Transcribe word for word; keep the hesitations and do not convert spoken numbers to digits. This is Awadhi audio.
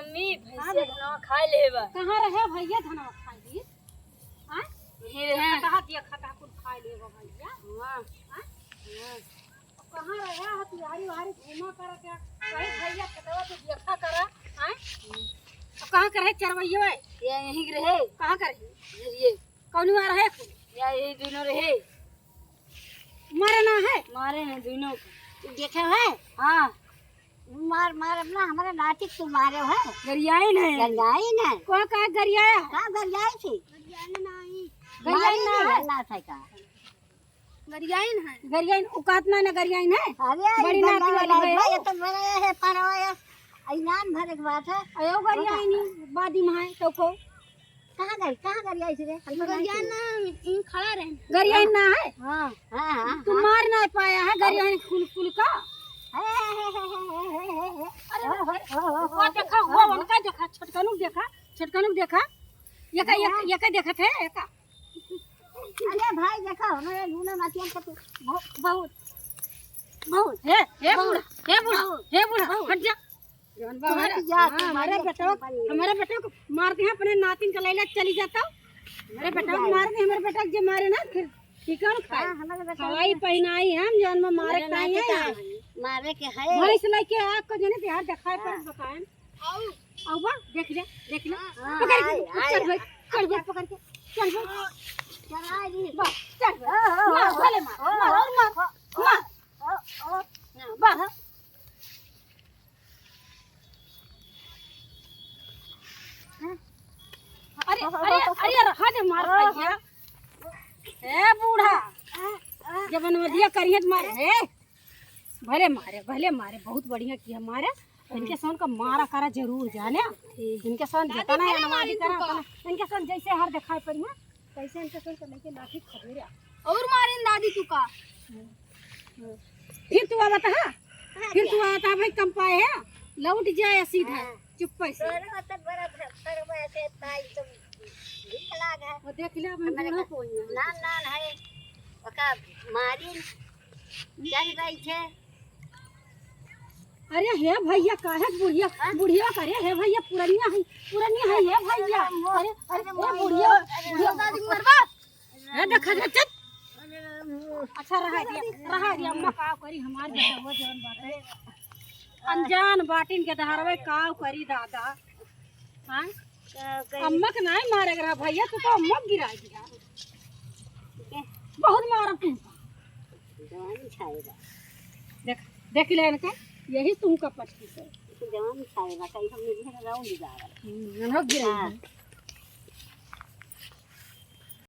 नी, भैंसिया हाँ। धनवा खाए लेबा। कहाँ रहे भैया धनवा खाए ली? हाँ? यहीं रहे। कहाँ दिया खाता कुल खाए लेबा भैया? हाँ। हाँ? हाँ। कहाँ रहे हथियारी उहारी घूमा करा क्या? कहीं भैया खेतवा तो देखा करा, हाँ? अब कहाँ के रहे चरवैया? ये यहीं के रहे। कहाँ के रहे? ये कौन वार है? या ये दोनों रहे। मारे ना है? मारे ना दोनों को। तू देखे है? हाँ। मार, मार अपना हमारे नाती को मारे है। गरियाई नहीं। गरियाई नहीं। को का गरियाया? का गरियाई थी? गरियाई नहीं। गरियाई मारे ना नहीं है। है, ना था का। गरियाई नहीं। गरियाई औकात ना, ना गरियाई नहीं। अरे, बड़ी नाती वाली गए हो। ये तो बड़े है, पर वो ये ईमान भरे के बात है। अयो गरियाई नहीं, बादी में है, तो को। कहाँ गई? कहाँ गरियाई थी रे? हम तो गरियाई नहीं। ना, इन खड़ा रहे। गरियाई ना है? हाँ, हाँ, हाँ, तू हाँ। मार ना पाया है, गरियाई कुल, कुल का? है, है, है। अरे, वो देखा, वो उनका देखा, छोटकनू देखा, छोटकनू देखा। ये का, ये, हाँ। ये का देखत है, ये का? अरे भाई, देखा, हमारे लूना मातियन का तो बहु-, बहुत, बहुत। हे, हे बहुत। बूढ़ा, हे बूढ़ा, बहुत। हे बूढ़ा, बहुत। हट जा। जौन बा तो हमारा, हट जा, हाँ, हमारे तुम्हारे बेटवा, बच्चे हमारे बेटवा को मार दे, अपने नातिन का लैला चली जाता। हमारे बेटवा को मार दे, हमारे बेटवा के जे मारे ना, फिर ठीक है, हम खाए। हाँ, हमारे बेटवा खवाई के पहनाई हम, जौन में मारे हमारे का नाती है। का मारे के है। भैंस लेके आग को जने बिहार दिखाए पर हाँ। बताएं। आऊ। आऊ बा, देख ले, देख ले। हाँ, पकड़ के, आए, चल आए। भाई, चल भाई, पकड़ के, चल भाई। चला जी। बस, चल भाई। हाँ, हाँ, मार, हाँ, भले मार, हाँ, मार, और मार, हाँ, मार। हाँ, हाँ। हाँ, बस। अरे, अरे, अरे, रहा दे मार भैया। ए बूढ़ा, जब नदिया करियत मार, ए, भले मारे, भले मारे, बहुत बढ़िया किया मारे। इनके सन का मारा करा जरूर जाने। इनके सन दादी, जितना भले अनवादी मारे करा, तू का। इनके सन जैसे हर दिखाई पड़ी ना, तैसे इनके सन का लेके लाठी खदेरे। और मारे दादी तू का। फिर तू आवत है, फिर तू आवत है भाई, कम पाए है, लौट जाए सीधा, हाँ। चुप्पे से। तोरे मतलब बड़ा भयंकर हुआ ऐसे ताई तो भीख लाग है। वो देख ले, अब हमारे बूढ़ा का कोई नहीं। नान नान है, ओका मारी चल बैठे। अरे हे भैया, काहे बुढ़िया, हाँ? बुढ़िया करे, हे भैया, पुरनिया है, पुरनिया है, हे भैया। अरे, अरे, अरे, हे मोर, बुढ़िया, अरे, बुढ़िया। दादी मरबा। हे देखा, हे चुप। अच्छा, रहा दिया, रहा दिया, अम्मा का करी, हमार बेटा वो जौन बाटे। अनजान बाटिन के धारवे का करी दादा। हाँ? अम्मा के नाई मारे के रहा भैया, तू तो अम्मा के गिरा दिया। बहुत मारा तू। जवान छाएगा। देख, देख ले इनका, यही तुमका पच्चीस है। जवान छाएगा, कहीं हम इधर राउंड जा रहा है। हम्म, हम लोग गिरा हाँ। दिया।